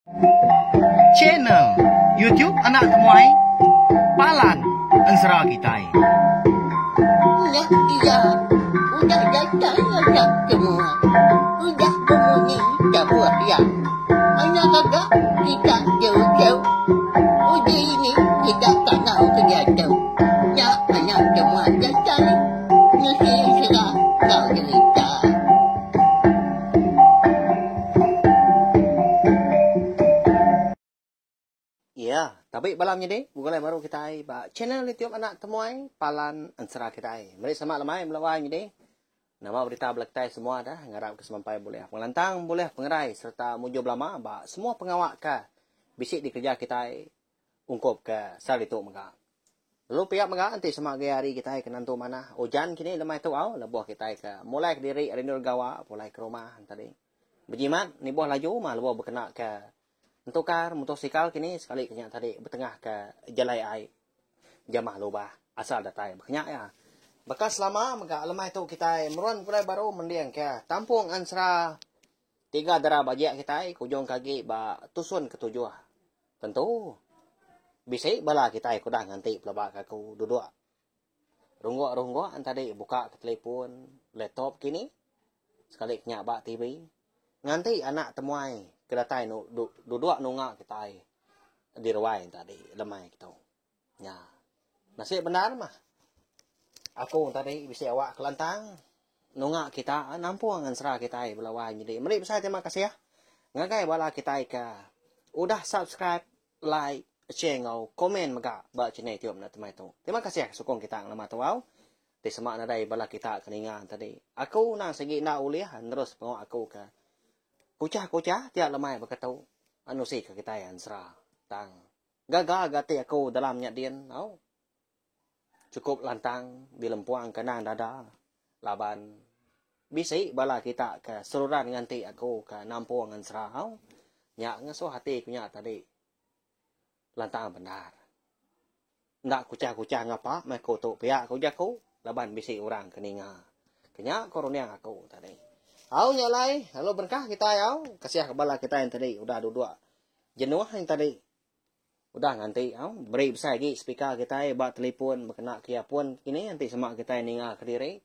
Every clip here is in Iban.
Channel YouTube Anak Temuai Palan Ensera Kitai. Nya iya udah datai anak temuai udah bemunyi tabuh iya. Anak gaga kita jauh-jauh uji ini kita kangau ke diatu. Nya anak temuai datai nusi ensera enggau jerita. Ya, tabi bala menyedi, begulai baru kitai ba channel YouTube Anak Temuai Palan Ensera kitai. Meri selamat lemai bala wai menyedi. Nama berita bala kitai semua dah ngarap ke semampai bulih pengelantang, bulih pengerai sereta mujur belama ba semua pengawa ke bisi dikereja kitai ungkup ke sehari tu mega. Lalu pia mega enti sema agi hari kitai ke nentu manah ujan kini lemai tu au lebuh kitai ke mulai kediri ari endur gawa pulai ke rumah tadi. Bejimat nibuh laju mah lebuh bekena ke entukar motosikal kini sekali ke nya tadi betengah ke jalai ai jamah lubah asal datai baka nya iya. Baka selama mega lemai tu kitai meruan pulai baru mending ke tampung ensera tiga dara bajik kitai ke ujung ke agi ba tusun ketujuh. Tentu. Bisi bala kitai ke udah nganti pelaba ke aku duduk rungguk-rungguk tadi buka ke telefon, laptop kini sekali ke nya ba TV nganti anak temuai ke datai duduk nunga kitai di ruai tadi lemai kitu. Nya. Nasib bendar mah. Aku tadi bisi awak kelantang nunga kita nampung ensera kitai bala wai nyadi. Meri besai terima kasih ngagai bala kitai ke udah subscribe, like, share enggau komen mega ba channel YouTube enda temai tu. Terima kasih sukung kita ngelama tu au. Ti sema nadai bala kita ke ninga tadi. Aku nang sigi enda ulih nerus pengawa aku ke kuchah-kuchah tiap lemai baka tu nusi ke kitai ensera tang Gaga ga ati aku dalam nya din au. Chukup lantang dilempuang kandang dada laban bisi bala kita ke seruran nganti aku ke nampung ensera au. Nya ngasuh ati ku nya tadi lantang bendar. Enda kuchah-kuchah ngapa meh aku tu pia ku jaku laban bisi orang ke ninga. Ke nya ku runding aku tadi. Au nya alai lalu berengkah kitai au kasih ke bala kitai tadi udah duduk Jenuh nya tadi udah nganti au beri besai agi speaker kitai ba telefon bekena ke earphone kini enti sema kitai ninga kediri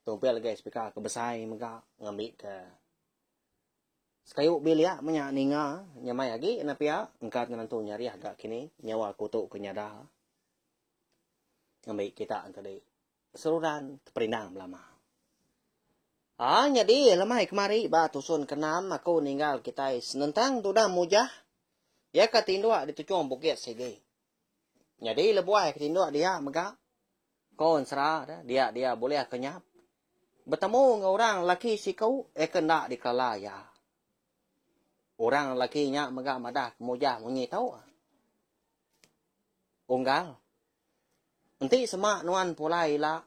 tumpil agi speaker ke besai mega ngambi ke sekayu bilik menya ninga nyamai agi ne pia engka nentu nyarih ga kini nyawa ku tu ke nyada ngambi kita tadi. Seruran teperindang belama. Aa nyadi lemai kemari ba tusun kenam aku ninggal kitai senentang tudah mujah iya ke tinduk di tuchung bukit sigi. Nyadi lebuh iya ke tinduk dia mega ko ensera de dia dia bulih ke nyap betemu enggau orang lelaki siku iya ke enda dikelala iya. Orang lelaki nya mega madah ke mujah munyi tu. Unggal. Enti sema nuan pulai ila,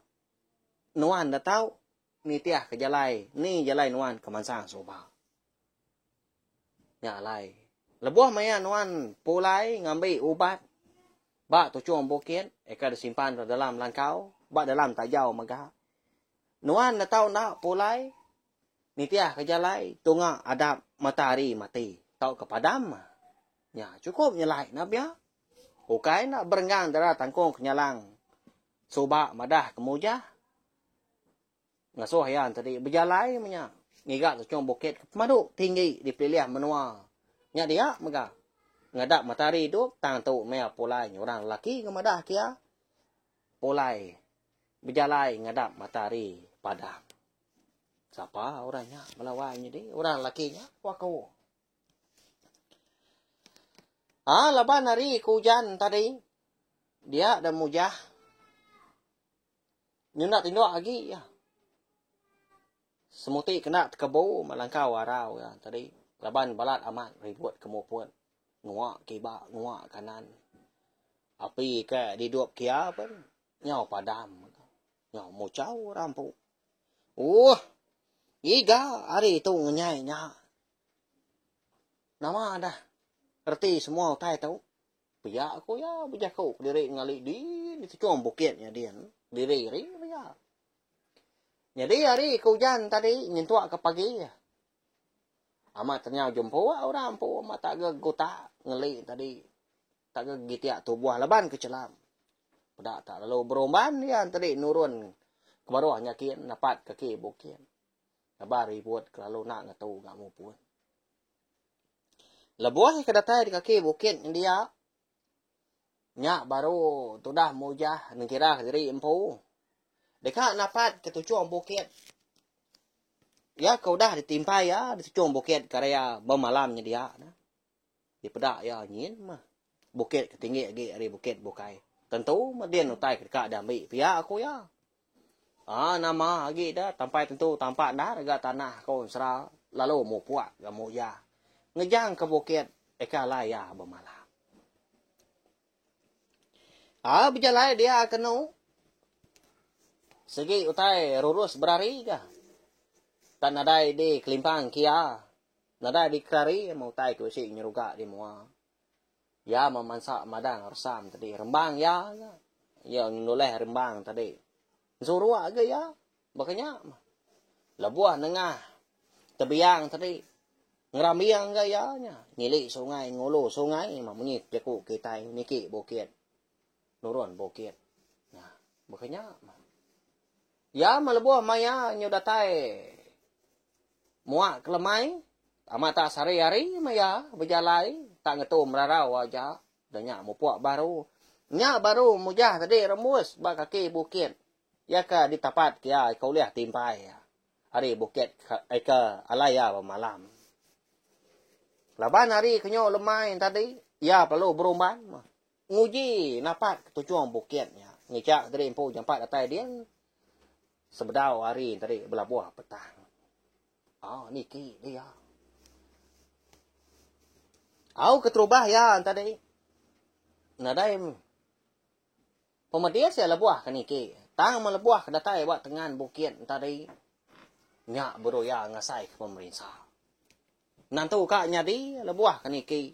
nuan enda tau nitihka jalai ni jalai nuan ke mansang suba. Nya alai, lebuh maya nuan pulai ngambi ubat ba tuchung bukit eka disimpan ba dalam langkau, ba dalam tajau mega, nuan enda tau enda pulai nitihka jalai tunga adap matahari mati tauka padam. Nya chukup nyelai enda pia. Ukai enda berenggang dara tangkung kenyalang suba madah ke mujah. Ngasuh iya enti bejalai menya ngiga tuchung bukit ke pemadu tinggi di pelilih menua nya dia mega ngadap matahari idup tang tu meh pulai orang lelaki ke madah ke iya pulai bejalai ngadap matahari padam. Sapa orang nya bala wai nyadi orang lelaki nya ku aku. Aa laban hari ke ujan tadi dia da mujah nyunda tinduk agi iya. Semuti kena tekebu melangkau arau iya tadi laban balat amat ribut ke muput ngua kiba ngua kanan. Api ke didup kia pun nyau padam nyau muchau rampu. Uuh ngiga hari tu ngenyai nya. Nama dah reti semua utai tu? Pia ku iya bejaku kediri ngali din di tuchung bukit nya din. Diri ri pia. Nyadi hari ke ujan tadi nyentuk ke pagi. Amat tenyau jempu orang empu amat tak ga gutak ngeli tadi tak ga gitik tubuh laban ke chelap. Peda tak lalu berumban iya tadi nurun ke baruh nya kin napat kaki bukit. Laban ribut kelalu enda ngetu ga muput. Lebuh ke datai di kaki bukit nyendia nya baru tudah mujah nengkira diri empu deka napat ke tuchung bukit. Iya ke udah ditimpai iya di tuchung bukit karya bemalam nyedia ne. Dipeda iya nyin mah bukit ke tinggi agi ari bukit bukai. Tentu meh din utai ke deka diambi pia ku iya. Aa nama agi da tampai tentu tampak endar ga tanah ko ensera lalu mupuk ga muya ngejang ke bukit eka alai iya bemalam. Aa bejalai dia kenu sigi utai rurus berari ga. Tan nadai di kelimpang kia nadai di kerari meh utai ke bisi nyeruga di mua. Iya meh mansa madang resam tadi rembang iya ga. Iya nuleh rembang tadi. Ensuruk ga iya baka nya meh. Lebuh nengah tebiang tadi ngerambing ga iya nya ngili sungai ngulu sungai meh munyi jaku kitai niki bukit nurun bukit. Nah baka nya meh. Iya meh lebuh maya nyu datai muak ke lemai amat tak sehari hari meh iya bejalai tak ngetu merarau aja da nya mupuk baru. Nya baru mujah tadi rembus ba kaki bukit. Iya ke ditapat ke iya ke ulih timpai iya ari bukit ke alai iya bemalam. Laban hari ke nyu lemai tadi, iya perlu berumban nguji napat ke tuchung bukit nya ngicha diri empu jampat datai din sebedau hari tadi belabuh petang. Au niki dia. Au keterubah iya tadi nadai Pemedis iya lebuh ke niki, tang meh lebuh ke datai ba tengan bukit entadi, nya baru iya ngasai ke pemerinsa. Nentu ka nyadi lebuh ke niki,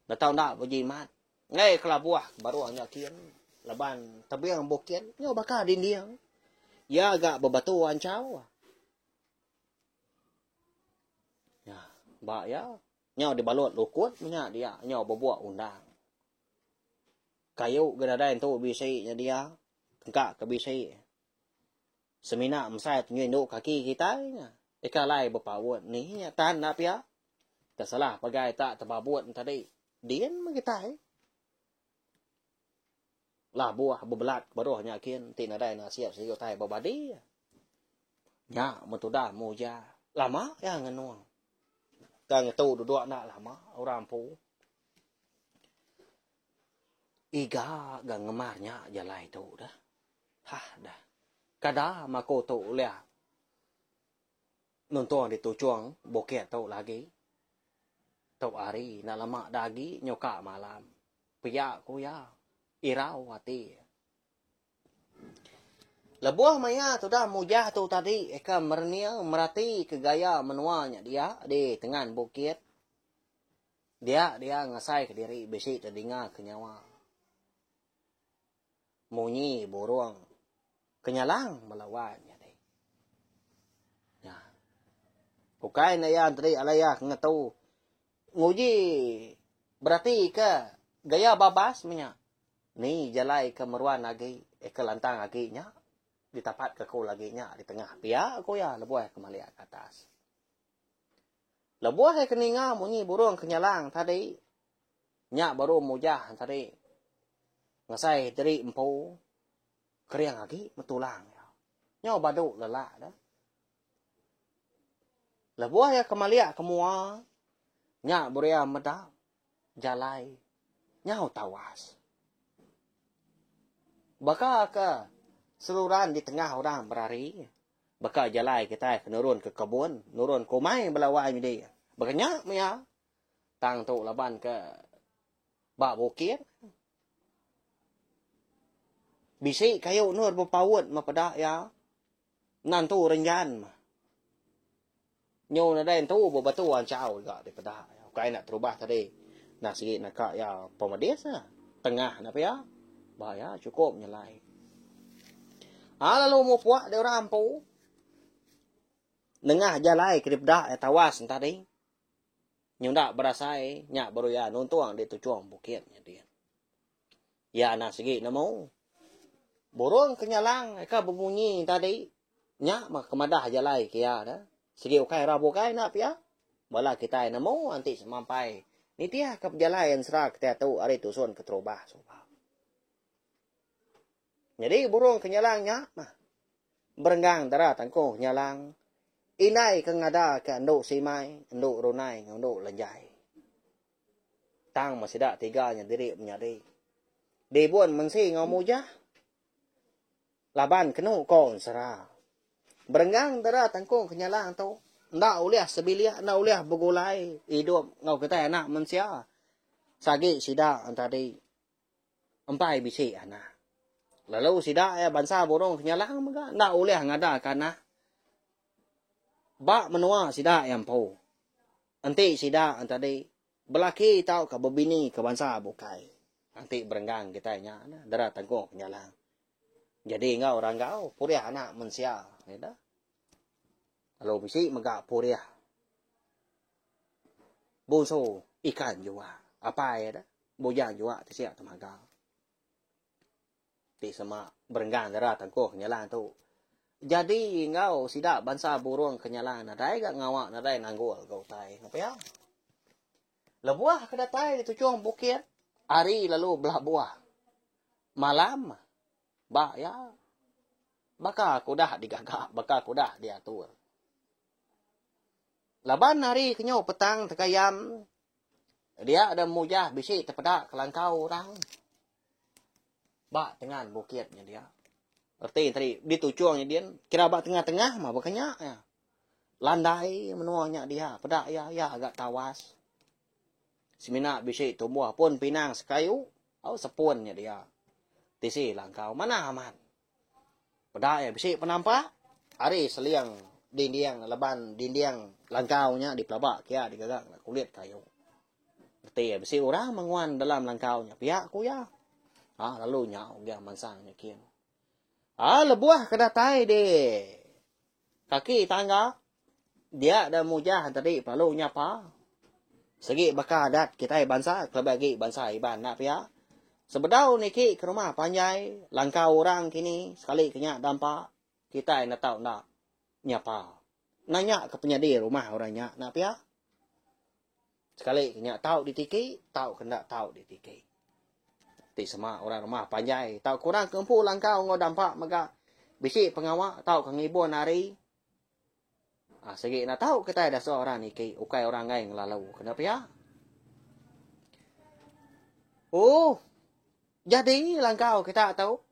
enda tau enda bejimat enggai ke labuh ke baruh nya kin laban tebing bukit nyau baka dinding. Iya ga bebatu anchau. Nya ba iya nyau dibalut lukut meh nya dia nyau bebuk undang. Kayu ke nadai entu bisi nyedia engka ke bisi semina mesai tunjuk indu kaki kitai nya ika alai bepaut ni nya tan enda pia tersalah pegai tak tebabut tadi din meh kitai labuh bebelat baruh nya kin ti nadai nasib sigi utai bebadi nya metudah muja lama iya ngenung tang ngetu duduk enda lama orang empu. Iga ga ngemar nya jalai tu dah. Hah dah. Kada maku tu ulih nuntung di tuchung bukit tu lagi. Tu hari enda lama da agi nyuka malam. Pia ku iya. Irau ati. Lebuh maya tudah mujah tu tadi eka merening merati ke gaya menua nya dia di tengan bukit. Dia dia ngasai kediri bisi tedinga ke nyawa munyi burung kenyalang belawan nyadi. Nya. Ukai enda iya enteri alai iya ke ngetu nguji berati ke gaya babas meh nya. Ni jalai ke meruan agi ke lantang agi nya ditapat ke aku lagi nya di tengah pia ku iya lebuh iya ke malik ke atas. Lebuh iya ke ninga munyi burung kenyalang tadi, nya baru mujah tadi ngasai diri empu kering agi betulang iya. Nyau badu lelak deh. Lebuh iya ke malik ke mua, nya baru iya meda jalai nyau tawas. Baka ke seruran di tengah orang berari. Baka jalai kitai ke nurun ke kebun, nurun ke umai bala wai nyadi. Baka nya meh iya. Tang tu laban ke ba bukit. Bisi kayu endur bepaut meh peda iya. Nentu renjan meh. Nyu nadai entu bebatu anchau ga dipeda iya. Ukai enda terubah tadi. Enda sigi naka iya pemedis ah. Tengah enda pia. Ba iya chukup nyelai. Ha lalu mupuk deh orang empu. Nengah jalai ke dipeda iya tawas entadi. Nyunda berasai nya baru iya nuntung di tuchung bukit nya din. Iya anang sigi nemu. Burung ke nyalang ka bemunyi tadi nya meh ke madah jalai ke iya dah. Sigi ukai orang bukai enda pia. Bala kitai nemu enti semampai nitih ka pejalai ensera kitai tu ari tusun keterubah suba. Nyadi burung ke nyalang nya meh berenggang dara tangkung nyalang indai ke ngada ke endu simai, endu runai enggau endu lenjai. Tang meh sida tiga nya diri menyadi. Dibun mensi enggau mujah laban kenu ko ensera. Berenggang dara tangkung kenyalang tu enda ulih sebilik enda ulih begulai idup enggau kitai anak mensia sagi sida tadi. Empai bisi anak. Lalu sida iya bansa burung kenyalang mega enda ulih ngadaka anak ba menua sida iya empu. Enti sida tadi belaki tauka bebini ke bansa bukai. Enti berenggang kitai nya dera tengkung kenyalang. Jadi enggau ranggau purih anak mensia. Lalu bisi mega purih bunsu ikan jua. Apai ida. Bujang jua ti sia temaga. Ti sema berenggang dara tangkuh kenyalang tu. Jadi enggau sida bansa burung kenyalang nadai ga ngawa nadai nanggul ga utai ne pia. Lebuh ke datai di tuchung bukit hari lalu belabuh malam ba iya baka ke udah digaga baka ke udah diatur. Laban hari ke nyau petang tegayam Dia da mujah bisi tepeda kelangkau orang ba tengan bukit nya dia. Reti tadi dituchung nya din kira ba tengah-tengah mah baka nya iya. Landai menua nya dia peda iya iya ga tawas. Semina bisi tumbuh pun pinang sekayu au sepun nya dia. Tisi langkau manah amat. Peda iya bisi penampak ari seling dinding laban dinding langkau nya dipelaba ke iya digaga ngena kulit kayu. Reti iya bisi orang menguan dalam langkau nya pia ku iya. Ha lalu nya ugi mansang nya kin. Ha lebuh ke datai di kaki tangga dia da mujah tadi lalu nyapa. Sigi baka adat kitai bansa kelebih agi bansa Iban enda pia. Sebedau niki ke rumah panjai langkau orang kini sekali ke nya dampa kitai enda tau enda nyapa. Nanya ke penyadi rumah orang nya enda pia. Sekali ke nya tau ditiki tau ke enda tau ditiki. Ti sema orang rumah panjai tau ke orang ke empu langkau enggau dampa mega bisi pengawa tau ke ngibun hari. Ha, sigi enda tau kitai dasuh orang niki, ukai orang enggai ngelalu. Kena pia. Oh, jadi langkau kita tu.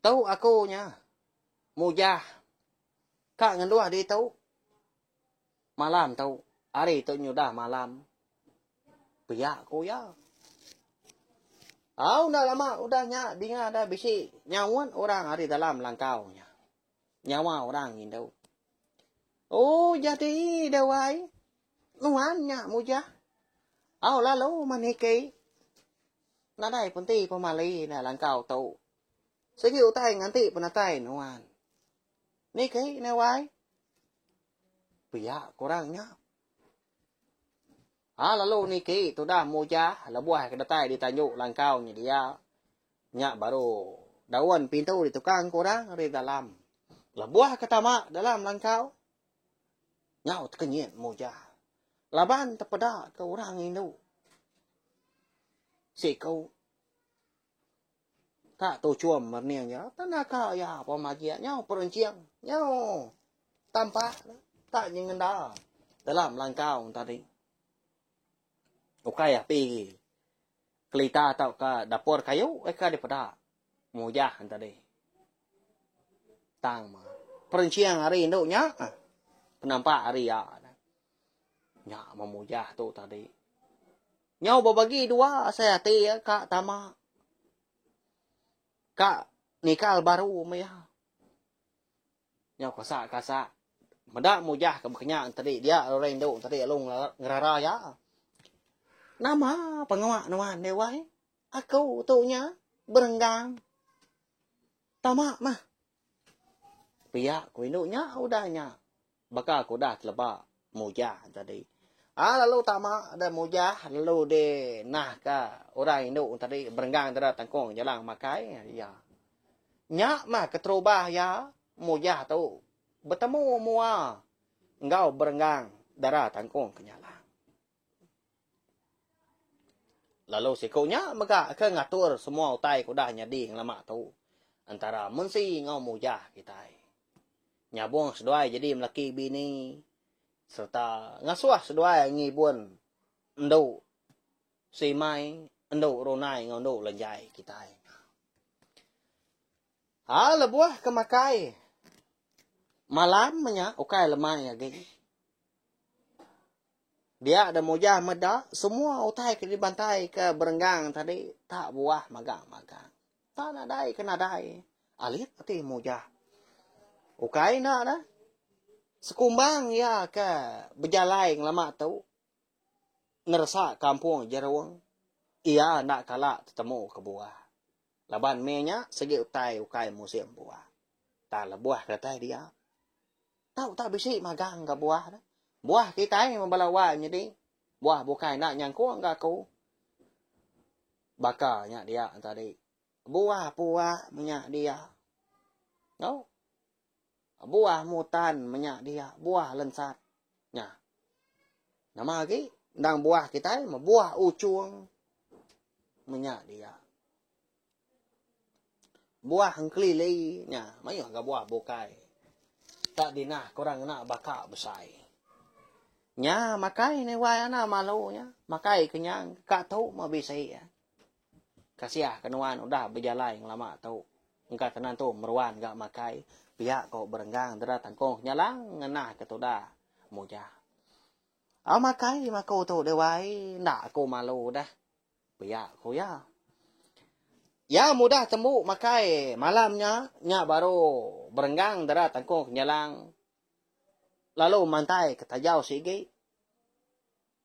Tu aku nya. Mujah. Ka ngenduh ditu. Malam tu, hari tu nyudah malam. Pia ku iya. Au enda lama udah nya dinga da bisi nyaut orang ari dalam langkau nya. Nyawa orang indu. Oh jadi da wai. Nuan nya mujah. Au lalu meniki. Nadai penti pemali da langkau tu. Sigi utai nganti penatai nuan. Niki ne wai. Pia ku orang nya. Ha lalu niki tudah mujah lebuh ke datai di tanju langkau nya dia. Nya baru daun pintu ditukang ku orang ari dalam. Lebuh ke tama dalam langkau nyau tekenyit mujah laban tepeda ke orang indu siku. Ka tuchum merening iya, tak naka iya pemajik nyau perenching, nyau tampak tak nyengenda dalam langkau tadi. Ukai api kelita tauka dapur kayu eka dipeda mujah tadi. Tang mah perenching ari indu nya penampak ari iya. Nya memujah tu tadi. Nyau bebagi dua asai ati iya ka tama. Ka nikal baru meh iya. Nyau kasak-kasak meda mujah ke bekenya enti dia orang indu enti lalu ngerara iya. Nama pengawa nuan deh wai? Aku tu nya berenggang. Tama meh. Pia ku indu nya udah nya. Baka ke udah teleba Mujah tadi. Ah lalu tama da Mujah lalu di nah ka orang indu tadi berenggang dara tangkung jalang makai iya. Nya mah keterubah iya Mujah tu betemu mua enggau berenggang dara tangkung kenyalang. Lalu siku nya mega ke ngatur semua utai ke udah nyadi ngelama tu entara mensi enggau mujah kitai. Nyabung seduai jadi melaki bini sereta ngasuh seduai ngibun endu Simai, endu Runai enggau endu Lenjai kitai. Ha lebuh ke makai malam nya ukai lemai agi. Dia da mujah meda semua utai ke dibantai ke berenggang tadi tak buah magang-magang. Tak nadai ke nadai. Alit ati mujah. Ukai enda dah. Sekumbang iya ke bejalai ngelama tu neresa kampung jerung, iya enda kala tetemu ke buah. Laban mih nya sigi utai ukai musim buah. Tang lebuh ke datai dia. Tau tak bisi magang ga buah dah. Buah kitai meh bala wai nyadi. Buah bukai enda nyangkung ga aku. Baka nya dia tadi. Buah puak menya dia. Tau. Buah mutan menya dia. Buah lensat. Nya. Nama agi? Endang buah kitai meh buah uchung menya dia. Buah engkelili nya mayuh ga buah bukai. Tak dinah ke orang ngena baka besai. Nya makai ne wai ana malu nya. Makai kenyang ka tu meh bisi. Kasiah ke nuan udah bejalai ngelama tu. Engka tenan tu meruan ga makai pia ko berenggang dera tangkong kenyalang ngenah ke tudah mujah. Au makai maku tu deh wai enda aku malu dah. Pia ku iya. Iya mudah tembu makai malam nya, nya baru berenggang dera tangkung kenyalang lalu mantai ke tajau sigi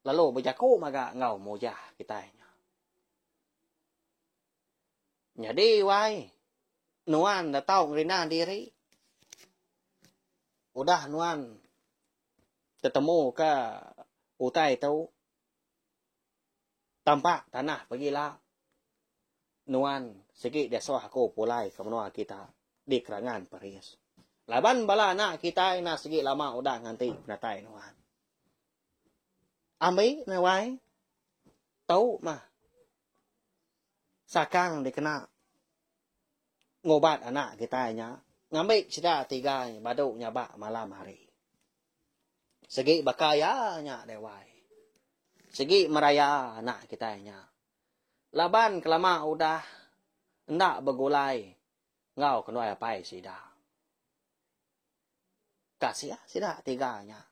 lalu bejaku mega enggau mujah kitai nya. Nyadi wai nuan da tau ngerinang diri udah nuan tetemu ka utai tu. Tampak tanah pagila nuan sigi diasuh aku pulai ke menua kita di Kerangan Peris. Laban bala anak kitai enda sigi lama udah nganti penatai nuan. Ambi meh wai tu mah sakang dikena ngubat anak kitai nya ngambi sida tiga badu nyabak malam hari. Sigi baka iya nya deh wai. Sigi meraya anak kitai nya. Laban kelama udah enda begulai enggau kenduai apai sida. Kasih sida tiga nya.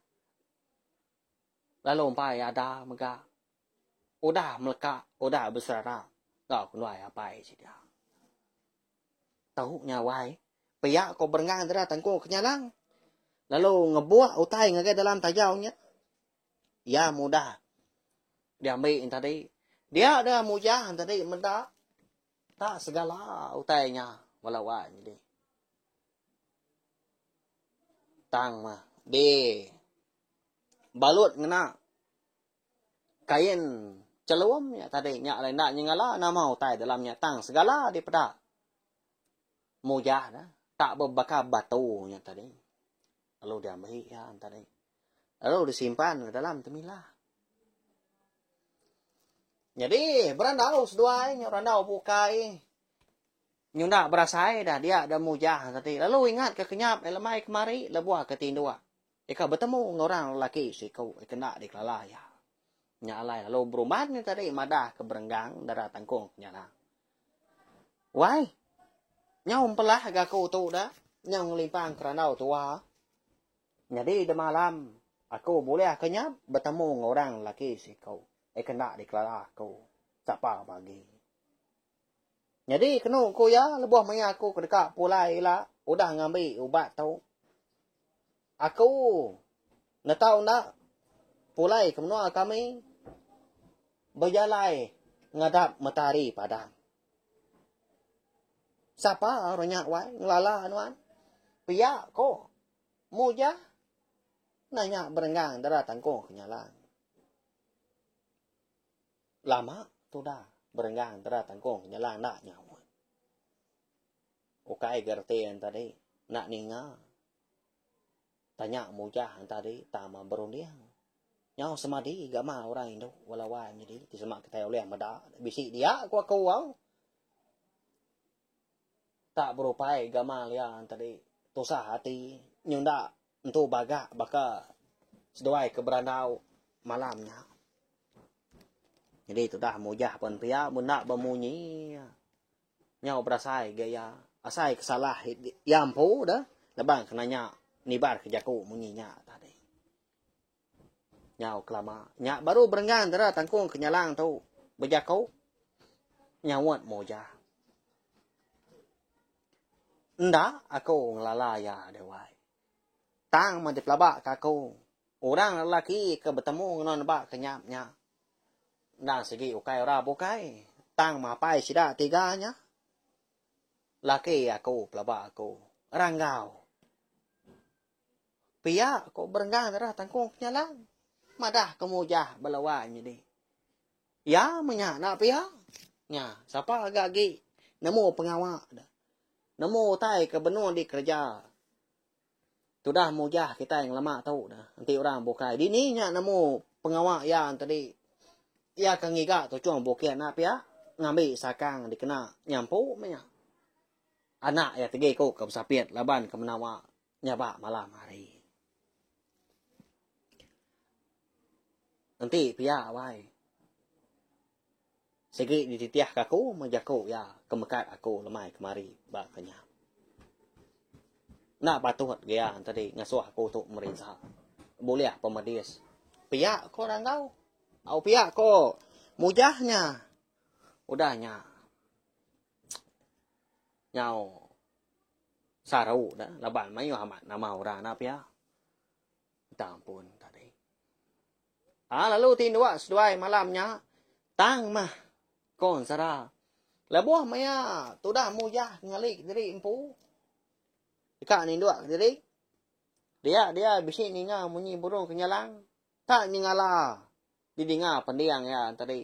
Lalu empai ada mega udah meleka udah beserara enggau kenduai apai sida. Tu nya wai. Pia ko berenggang dera tangkung kenyalang. Lalu ngebuak utai ngagai dalam tajau nya. Iya mudah diambi tadi. Dia da mujah tadi meda tak segala utai nya bala wai nyadi. Tang mah di balut ngena Kain chelum nya tadi nya alai enda nyengala nama utai dalam nya tang segala dipeda mujah ne tak bebaka batu nya tadi lalu diambi iya tadi lalu disimpan dalam temilah. Nyadi berandau seduai nya randau bukai nyunda berasai dah dia da mujah tadi lalu ingat ke kenyap lemai kemari lebuh ke tinduk. Ika betemu enggau orang lelaki siku ke enda dikelala iya. Nya alai lalu berumban nya tadi madah ke berenggang dara tangkung penyalang. Wai, nyau empelah ga aku tu da, nyau ngelimpang ke randau tua. Nyadi demalam aku bulih ke nya betemu enggau orang lelaki siku ke enda dikelala aku sapa bagi. Nyadi kenu ku iya lebuh maya aku ke deka pulai ila udah ngambi ubat tu. Aku netau enda pulai ke menua kami bejalai ngadap matahari padam. Sapa orang nya wai ngelala nuan? Pia ko Mujah nanya berenggang dara tangkung kenyalang. Lama tudah berenggang dara tangkung kenyalang enda nyaut. Ukai ga reti tadi enda ninga. Tanya Mujah tadi tama berunding. Nyau semadi gamal orang indu wala wai nyadi ti sema kitai ulih meda bisi dia ku aku au. Tak berupai gamal iya tadi tusah ati nyunda entu bagak baka seduai ke berandau malam nya. Nyadi tudah Mujah pen pia menda bemunyi. Nyau berasai ga iya asai ke salah iya empu deh laban ke nanya nibar ke jaku munyi nya tadi. Nyau kelama nya baru berenggang dera tangkung ke nyalang tu bejaku nyaut mujah. Enda aku ngelala iya deh wai. Tang meh dipelaba ka aku orang lelaki ke betemu ngena neba ke nyap nya Endang sigi ukai orang bukai tang mapai sida tiga nya. Laki aku pelaba aku ranggau. Pia ko berenggang darah tangkung penyalang madah ke mujah bala wai nyadi. Iya menya enda pia. Nya sapa ga agi nemu pengawa da. Nemu utai ke benung dikereja. Tudah mujah kitai ngelama tu dah. Enti orang bukai dini nya nemu pengawa iya tadi. Iya ke ngiga tuchung bukit enda pia ngambi sakang dikena nyampu meh nya. Anak iya tegi ku ke besapit laban ke menawa nyabak malam hari. Enti pia wai. Sigi dititihka aku meh jaku iya ke mekat aku lemai kemari ba ke nya. Enda patut gia tadi ngasuh aku tu merinsa. Bulih pemedis. Pia ko Ranggau. Au pia ko Mujah nya. Udah nya nyau saru da laban mayuh amat nama orang enda pia. Minta ampun tadi. Ha, lalu ti dua seduai malam nya tang mah ko ensera. Lebuh maya tudah mujah ngali diri empu deka ninduk diri dia dia bisi ninga munyi burung kenyalang tak nyengala didinga pending iya tadi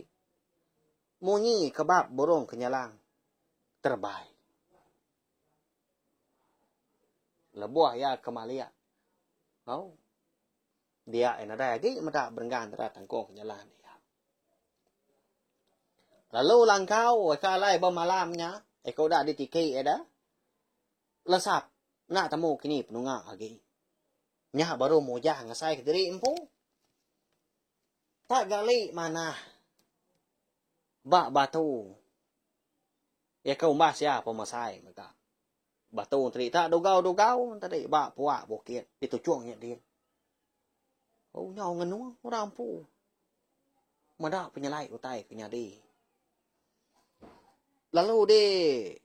munyi kebab burung kenyalang terebai. Lebuh iya ke malik au Dia iya nadai agi meda berenggang dara tangkung nyelan dia. Lalu langkau eka alai bemalam nya, eka udah ditiki iya da, lesap enda temu kini penunga agi. Nya baru mujah ngasai kediri empu. Tak gali manah ba batu. Iya ke umbas iya pemesai mega. Batu tadi tak dugau-dugau tadi ba puak bukit di tuchung nya din. Oh nyau ngenung orang empu. Meda penyelai utai ke nyadi. Lalu di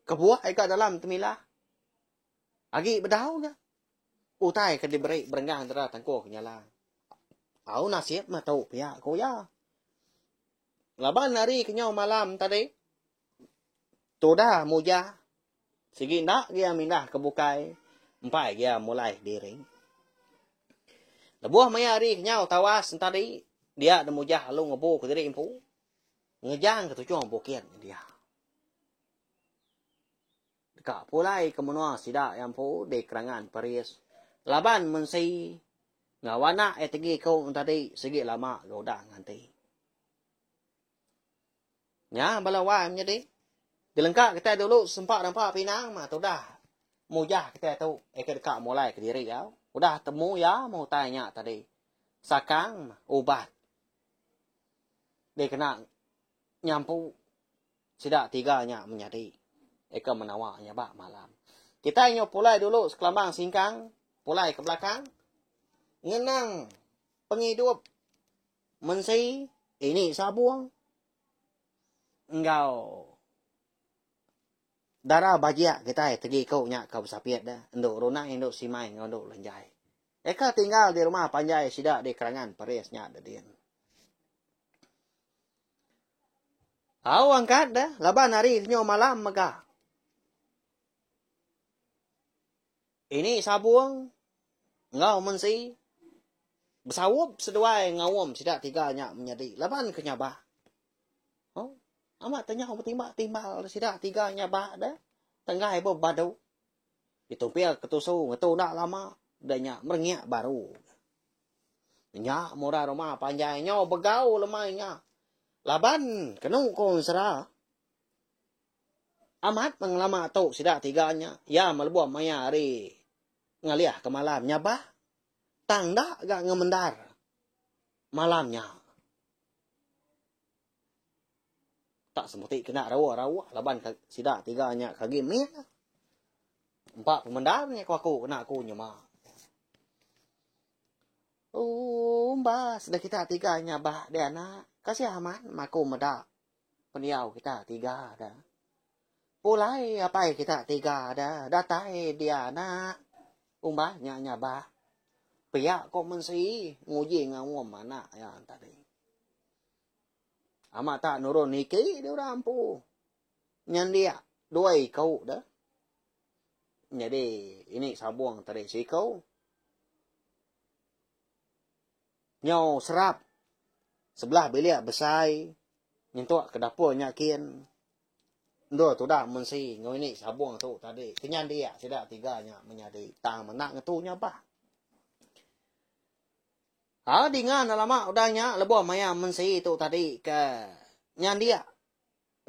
kebuah ega dalam temilah. Agi bedau ga. Utai ke diberi berenggang dera tangkuh ke nyala. Au nasib mah tu pia ku iya. Laban hari ke nyau malam tadi. Tudah mujah Sigi enda gia mindah ke bukai empai gia mulai diri. Lebuh maya hari kenyau tawas entadi dia demujah lalu ngebu kediri empu ngejang ke tuchung bukit dia. Deka pulai ke menua sida iya empu di Kerangan Peris laban mensi enggau anak iya tegi ku entadi sigi lama ga udah nganti. Nya bala wai menyadi. Dilengka kitai dulu sempa rampa pinang mah tudah mujah kitai tu eka deka mulai kediri au. Udah temu iya meh utai nya tadi. Sakang meh ubat dikena nyampu sida tiga nya menyadi eka menawa nya ba malam. Kitai nyau pulai dulu sekelambang singkang pulai ke belakang ngenang pengidup Mensi ini sabung enggau dara bajik kitai tegi ku nya ke besapit deh endu runai endu simai enggau endu lenjai. Eka tinggal di rumah panjai sida di Kerangan Peris nya dedin. Au angkat deh laban hari kenyau malam mega. Ini sabung enggau mensi besaup seduai ngaum sida tiga nya menyadi laban ke nyabak. Oh, amat te nyau betimbak timbal sida tiga nyabak deh. Tenggai bebadu. Ditumpil ke tusu ngetu enda lama udah nya merengik baru. Nya murah rumah panjai nyau begau lemai nya. Laban kenu ko ensera. Amat pengelama tu sida tiga nya iya melebuh maya hari ngalih ke malam nyabah tang enda ga ngemendar malam nya. Tak semuti kena rauh-rauh laban sida tiga nya ke agi mit. Empa pemendar nya ku aku kena aku nyema. Umbas deh kita tiga nyabah deh anak. Kasih amat aku meda. Pendiau kita tiga da. Pulai apai kita tiga da datai dia anak. Umbah nya nyabah. Pia ko mensi nguji ngaum anak iya tadi. Amat tak nurun niki di orang empu. Nyendik dua iku da. Nyadi ini sabung tadi siku. Nyau serap sebelah bilik besai nyentuk ke dapur nya kin. Endur tudah mensi enggau ini sabung tu tadi kenyandik sida tiga nya menyadi tang menda ngetu nya bah. Ha dinga enda lama udah nya lebuh maya mensi tu tadi ke nyandik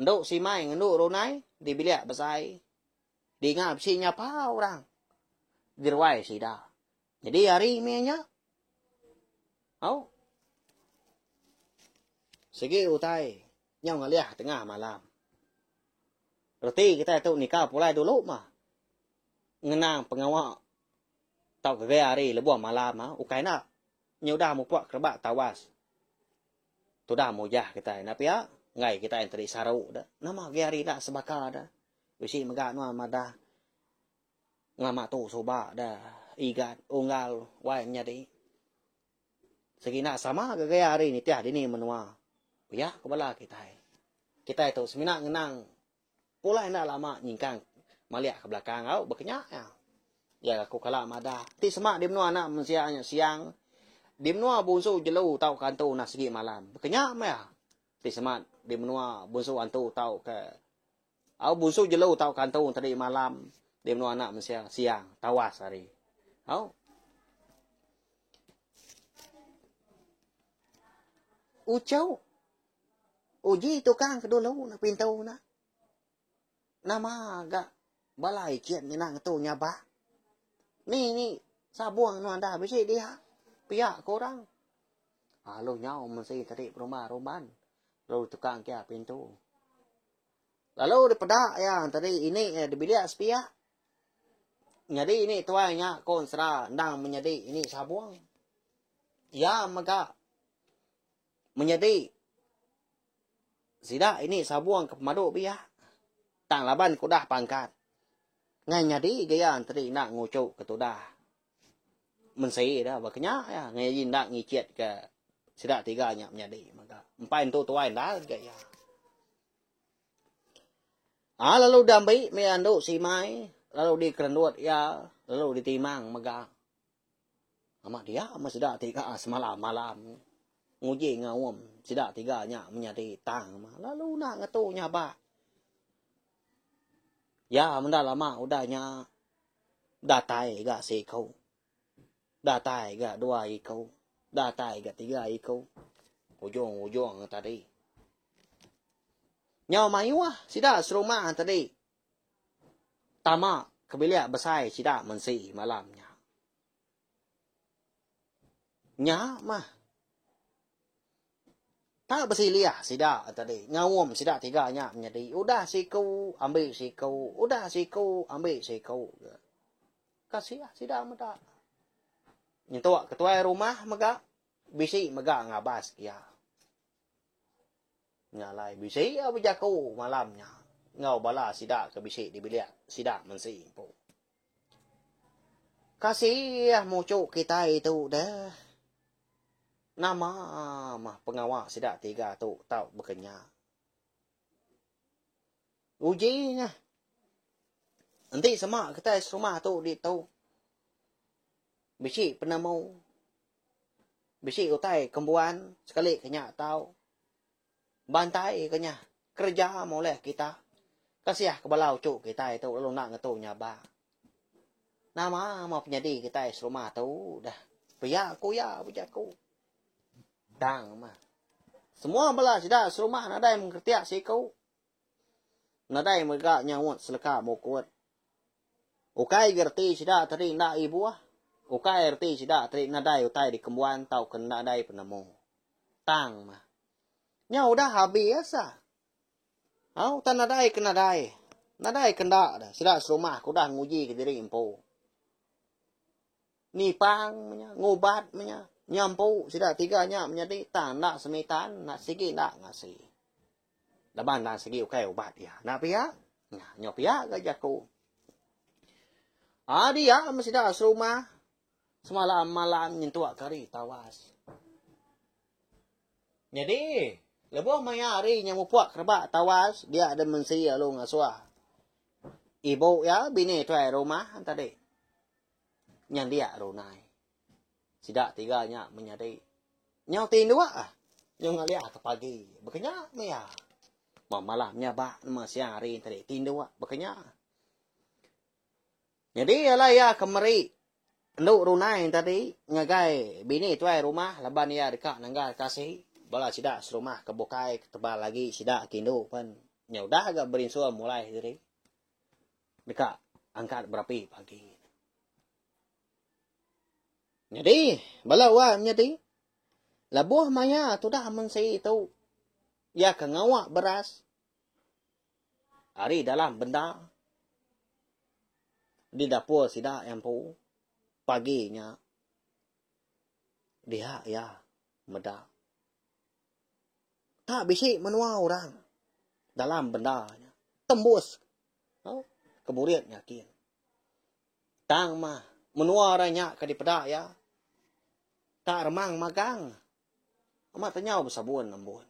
endu simai ngendu runai di bilik besai dinga bisi nyapa orang di ruai sida. Nyadi hari mih nya. Au. Sigi utai nyau ngalih tengah malam. Reti kitai tu nikal pulai dulu mah ngenang pengawa tauka gaya hari lebuh malam ah ukai enda nyudah mupuk kerebak tawas. Tudah mujah kitai enda pia enggai kitai enti saru da. Nama gaya hari enda sebaka da. Bisi mega nuan madah. Ngelama tu suba da Igat unggal wai menyadi. Sigi enda sama ga gaya hari nitih dini menua. Pia ku bala kitai. Kitai tu semina ngenang pulai enda lama nyingkang malik ke belakang au baka nya iya. Iya aku kala madah ti sema di menua anak mensia nya siang di menua bunsu jelu tauka antu nah sigi malam. Baka nya meh iya. Ti sema di menua bunsu antu tauka Au bunsu jelu tau kantung tadi malam di menua anak mensia siang tawas hari. Au. Uchu. Uji tukang ke dulu na pintu na. Nama ga bala icit ngena ngetu nyabak. Ni ni sabung nuan dah bisi dia. Pia ko orang. Alu nyau mensi tadi berumban-rumban lalu tukang kia pintu. Lalu dipeda iya tadi ini iya di bilik sepiak. Nyadi ini tuai nya ko ensera endang menyadi ini sabung. Iya mega menyadi sida ini sabung ke pemadu biak. Tang laban ke udah pangkat. Ngai nyadi ga iya tadi enda nguchu ke tudah mensi da ba kenya iya ngai enda ngicit ke sida tiga nya menyadi mega. Empai entu tuai enda ga iya. Ha lalu diambi mih andu simai lalu dikerendut iya lalu ditimang mega. Amat dia meh sida tiga semalam-malam nguji ngaum sida tiga nya menyadi tang mah lalu enda ngetu nyabak. Iya menda lama udah nya datai ga seiku datai ga dua iku datai ga tiga iku ujung-ujung tadi. Nyau mayuh sida serumah tadi tama ke bilik besai sida mensi malam nya. Nya mah tak besilih sida tadi ngaum sida tiga nya menyadi udah siku ambi siku udah siku ambi siku. Kasih sida meda. Nyentuk ketuai rumah mega bisi mega ngabas iya. Nya alai bisi iya bejaku malam nya enggau bala sida ke bisi di bilik sida mensi empu. Kasih muchu kitai tu deh. Nama mah pengawa sida tiga tu tau baka nya. Uji nya. Enti sema kitai serumah tu ditu. Bisi penemu. Bisi utai kembuan sekali ke nya tau. Bantai ke nya kereja moleh kita. Kasih ke bala uchu kitai tu lalu enda ngetu nyabak. Nama meh penyadi kitai serumah tu dah. Pia ku iya bejaku. Tang meh. Semua bala sida serumah nadai mengketiak siku. Nadai mega nyaut seleka mukut. Ukai ga reti sida tadi enda ibuh. Ukai reti sida tadi nadai utai dikembuan tauka nadai penemu. Tang mah. Nya udah habis ah. Au tang nadai ke nadai. Nadai ke enda dah. Sida serumah ke udah nguji ke diri empu. Nipang menya, ngubat menya, nyampu sida tiga nya menyadi tang enda semitan, enda sigi enda ngasi. Laban enda sigi ukai ubat iya. Enda pia? Nya, nya pia ga jaku. Ah dia meh sida serumah Semalam-malam nyentuk ke hari tawas. Nyadi, lebuh maya hari nya mupuk kerebak tawas, dia deh mensi lalu ngasuh ibu iya bini tuai rumah tadi nyandik runai. Sida tiga nya menyadi nyau tinduk ah nyau ngalih ke pagi. Baka nya meh iya. Malam nya ba nama siang hari tadi tinduk baka nya. Nyadi alai iya ke meri endu runai tadi ngagai bini tuai rumah laban iya deka nanggal kasi bala sida serumah ke bukai ke tebal agi sida ke indu pen nya udah ga berinsur mulai diri deka angkat berapi pagi. Nyadi bala wai menyadi lebuh maya tudah mensi tu iya ke ngawa beras Ari dalam benda di dapur sida iya empu pagi nya dia iya meda tak bisi menua orang dalam benda nya tembus ke burit nya kin. Tang mah menua orang nya ke dipeda iya tak remang magang. Amat tenyau besabun ambun.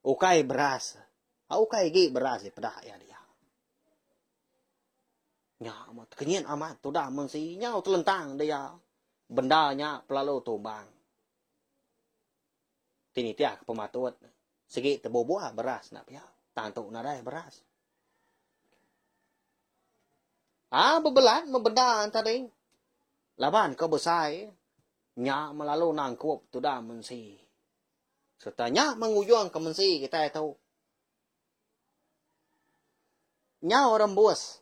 Ukai beras. Ukai agi beras dipeda iya dia. Nya amat tekenyit amat tudah mensi nyau telentang dia. Benda nya pelalu tumbang. Ti nitih ke pematut sigi tebubuh beras enda pia. Tang tu nadai beras. Ah bebelat mebenda tadi. Laban ke besai. Nya melalu nangkup tudah mensi. Sereta nya mengujungka mensi kitai tu. Nyau rembus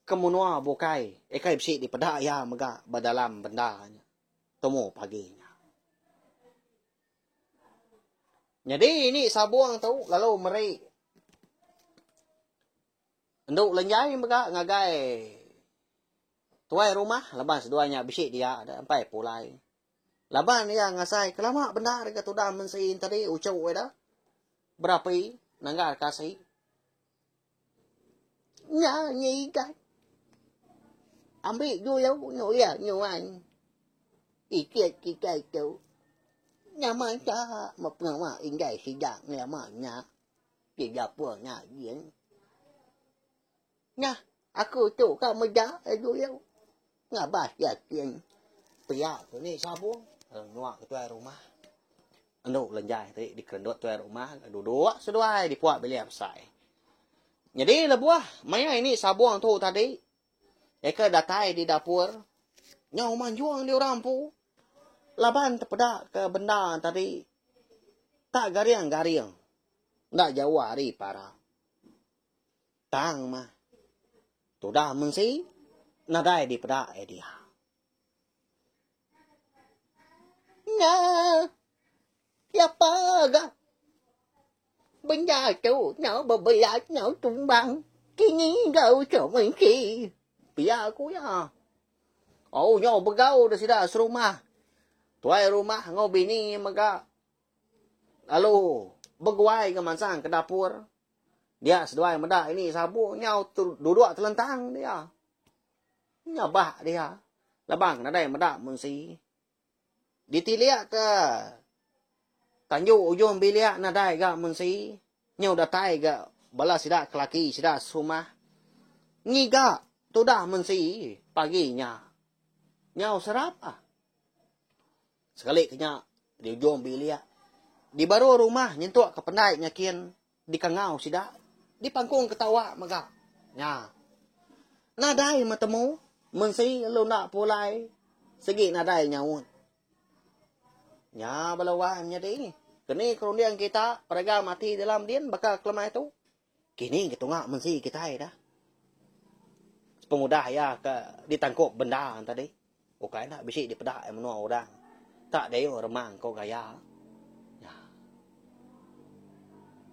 ke menua bukai ikai bisi dipeda iya mega ba dalam benda nya tumu pagi nya. Nyadi ini sabung tu lalu meri endu lenjai mega ngagai Tuai rumah laban seduai nya bisi dia da empai pulai. Laban iya ngasai ke lama bendar ga tudah mensi entadi uchu ida berapi nanggar kasi. Nya nyigat. Ambi dulu nulih nuan ikit kitai tu. Nama enta meh pengawa indai sida ngelama nya ti dapur nya gin. Nah, aku tu ka meda dulu ngabas yakin. Pia ku ni sabung lalu nyua ke tuai rumah. Endu lenjai ti dikerendut tuai rumah duduk seduai di puak bilik besai. Nyadi lebuh maya ini sabung tu tadi eka datai di dapur nyau manjung di orang empu laban tepeda ke benda tadi tak garing-garing enda jauh ari para. Tang mah. Tudah mensi nadai dipeda iya dia. Nya siapa ga benda tu nyau bebelat nyau tumbang kini ga uchu mensi. Pia ku iya. Oh nyau begau da sida serumah. Tuai rumah enggau bini mega lalu beguai ga mansang ke dapur. Dia seduai meda ini sabung nyau duduk telentang dia. Nyabak dia. Labang nadai meda mensi. Ditilik ke tanju ujung bilik nadai ga mensi. Nyau datai ga bala sida ke laki sida serumah. Ngiga tudah mensi pagi nya. Nyau serap ah. Sekali ke nya di ujung bilik di baruh rumah nyentuk ke pendai nya kin dikangau sida dipangkung ketawa mega. Nya. Nadai metemu mensi lalu enda pulai sigi nadai nyaut. Nya bala wai menyadi. Keni ke runding kita peragam ati dalam din baka kelemai tu? Kini ke tunga mensi kitai dah. Sepengudah iya ke ditangkup benda tadi, ukai enda bisi dipeda iya menua orang. Tak dayuh remang ko gaya. Nya.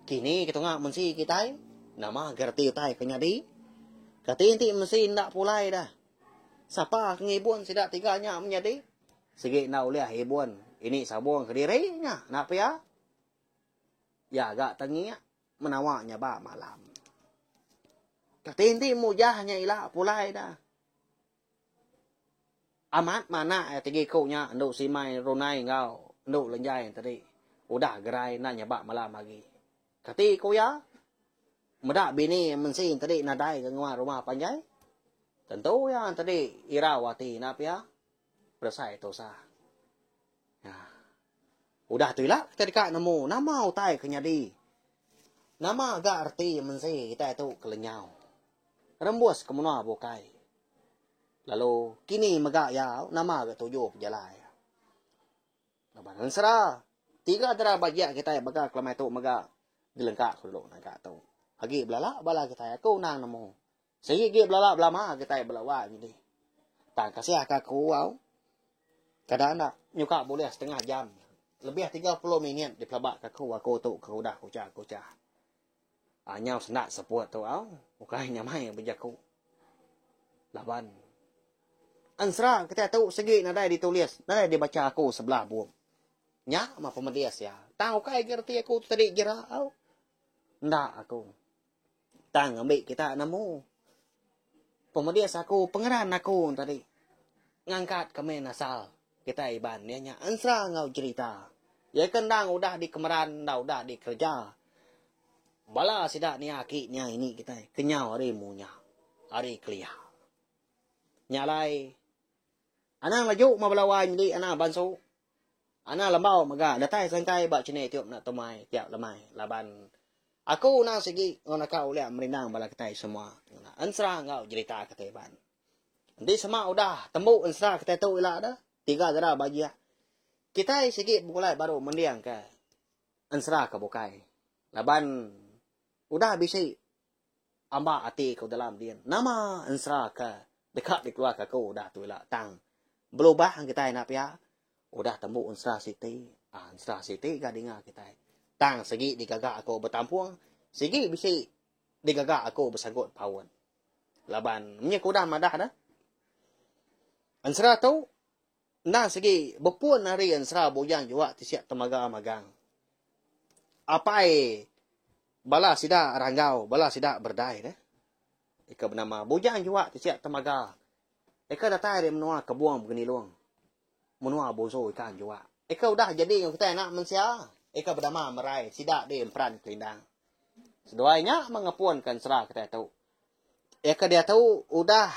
Kini ke tunga mensi kitai, nama ga reti utai ke nyadi? Kati enti mensi enda pulai dah. Sapa ke ngibun sida tiga nya menyadi? Sigi enda ulih ibun ini sabung kediri nya, enda pia? Iya ga tengik menawa nya ba malam. Kati enti mujah nya ila pulai da. Amat manah iya tegi ku nya endu Simai Runai enggau endu Lenjai tadi udah gerai enda nyebak malam agi. Kati ku iya meda bini mensi tadi nadai ga nguan rumah panjai. Tentu iya tadi irau ati enda pia beresai tusah. Nya. Udah tu ila kitai deka nemu nama utai ke nyadi. Nama ga reti mensi kitai tu ke lenyau. Rembus ke menua bukai. Lalu kini mega iya nama ga tuju pejalai. Laban ensera tiga dera bajik kitai mega kelemai tu mega dilengka ku dulu nangka tu. Agi belala bala kitai aku endang nemu. Sigi agi belala belama kitai bela wai nyadi. Tang kasih ka aku au. Kada enda nyuka bulih setengah jam lebih 30 minit dipelaba ka aku aku tu ke udah kuchah-kuchah. Ah nyau senda seput tu au ukai nyamai bejaku. Laban ensera kitai tu sigi nadai ditulis nadai dibacha aku sebelah bup. Nya mah pemedis iya. Tang ukai ga reti aku tu tadi jera au. Enda aku. Tang ngambi kita nemu. Pemedis aku pengeran aku tadi ngangkat ke main asal kitai Iban iya nya ensera enggau jerita. Iya ke endang udah dikemeran enda udah dikereja. Bala sida nia aki nia ini kitai kenyau ari munya ari kelia. Nya alai anang laju meh bala wai nyadi anang bansu. Anang lembau mega datai sangkai ba channel youtube enda tumai tiap lemai laban aku endang sigi enggau naka ulih merindang bala kitai semua ngena ensera enggau jerita kitai Iban. Enti sema udah tembu ensera kitai tu ila deh tiga dera bajik kitai sigi begulai baru mending ke ensera ke bukai laban udah bisi amba ati ku dalam din nama ensera ke deka dikeluarka aku udah tu ila tang belubah kitai enda pia Udah tembu ensera siti, ah ensera siti ga dinga kitai. Tang sigi digaga aku betampung, sigi bisi digaga aku besagut paut. Laban munyi ku udah madah dah. Ensera tu endang sigi bepun ari ensera Bujang Juak Tisik Temaga Magang. Apai bala sida Ranggau, bala sida Berdai deh. Ika benama Bujang Juak Tisik Temaga. Ika datai ari menua Kebung Begenilung. Menua Bozo ikan juak. Ika udah jadi enggau kitai anak mensia. Ika bedama merai sida di emperan kelindang. Seduai nya mengepunka ensera kitai tu. Ika diatu udah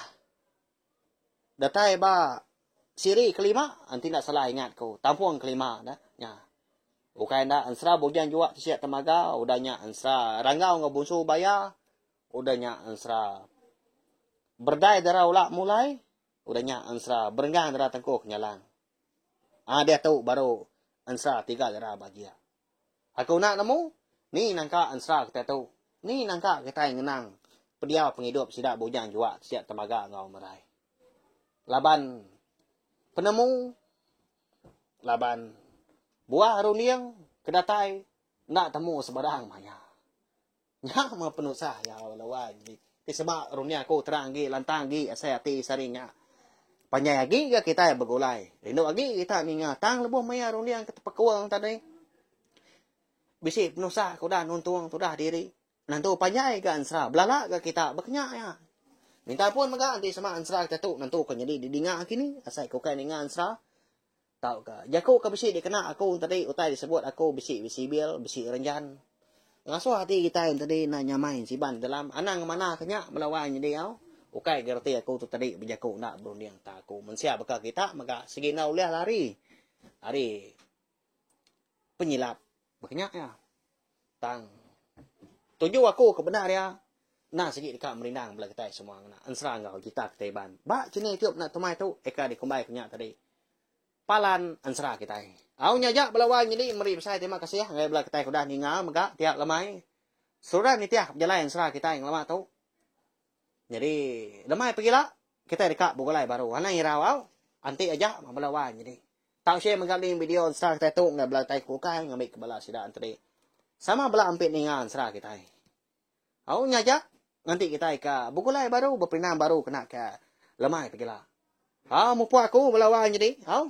datai ba siri kelima enti enda salah ingat ku. Tampung kelima dah. Nya. Ukai enda ensera Bujang Juak Tisik Temaga, udah nya ensera Ranggau enggau Bunsu Baya, udah nya ensera Berdai Dara Ulak Mulai, Udah nya ensera berenggang dara tengku kenyalang. Aa diatu baru ensera tiga dara bajik. Aku enda nemu ni nangka ensera kitai tu, ni nangka kitai ngenang pendiau pengidup sida bujang juak sida temaga enggau merai. Laban penemu laban buah runding ke datai enda temu sebarang maya. Nya meh penusah iya bala wai nyadi. Ti sema runding aku terang agi lantang agi asai ati sehari nya. Panjai agi ga kitai begulai. Rindu agi kita ninga tang lebuh maya runding ke tepekul tadi. Bisi penusah ke udah nuntung tudah diri. Nentu panjai ga ensera belala ga kita baka nya iya. Minta ampun mega enti sema ensera kita tu nentu ke nyadi didinga kini asai ke ukai ninga ensera. Tauka, jaku ke bisi dikena aku enti utai disebut aku bisi besibil, bisi renjan. Ngasuh ati kitai enti enda nyamai ensiban dalam anang ngemana ke nya bala wai nyadi au. Ukai ga reti aku tu tadi bejaku enda berunding tak aku mensia baka kita mega sigi enda ulih lari ari penyilap baka nya iya. Tang tuju aku ke bendar iya enda sigi deka merindang bala kitai semua ngena ensera enggau jita kitai Iban. Ba channel YouTube enda tumai tu eka dikumbai ku nya tadi palan ensera kitai. Au nya aja bala wai nyadi meri besai terima kasih ngagai bala kitai ke udah ninga mega tiap lemai seruran nitih pejalai ensera kitai ngelama tu. Nyadi lemai pegila kitai deka begulai baru. Anang irau au. Anti aja meh bala wai nyadi. Tau share mega link video ensera kitai tu ngagai bala kitai ke bukai ngambi ke bala sida enteri sama bala ampit ninga ensera kitai. Au nya aja nganti kitai ka begulai baru beperindang baru kena ke lemai pegila. Au mupuk aku bala wai nyadi. Au.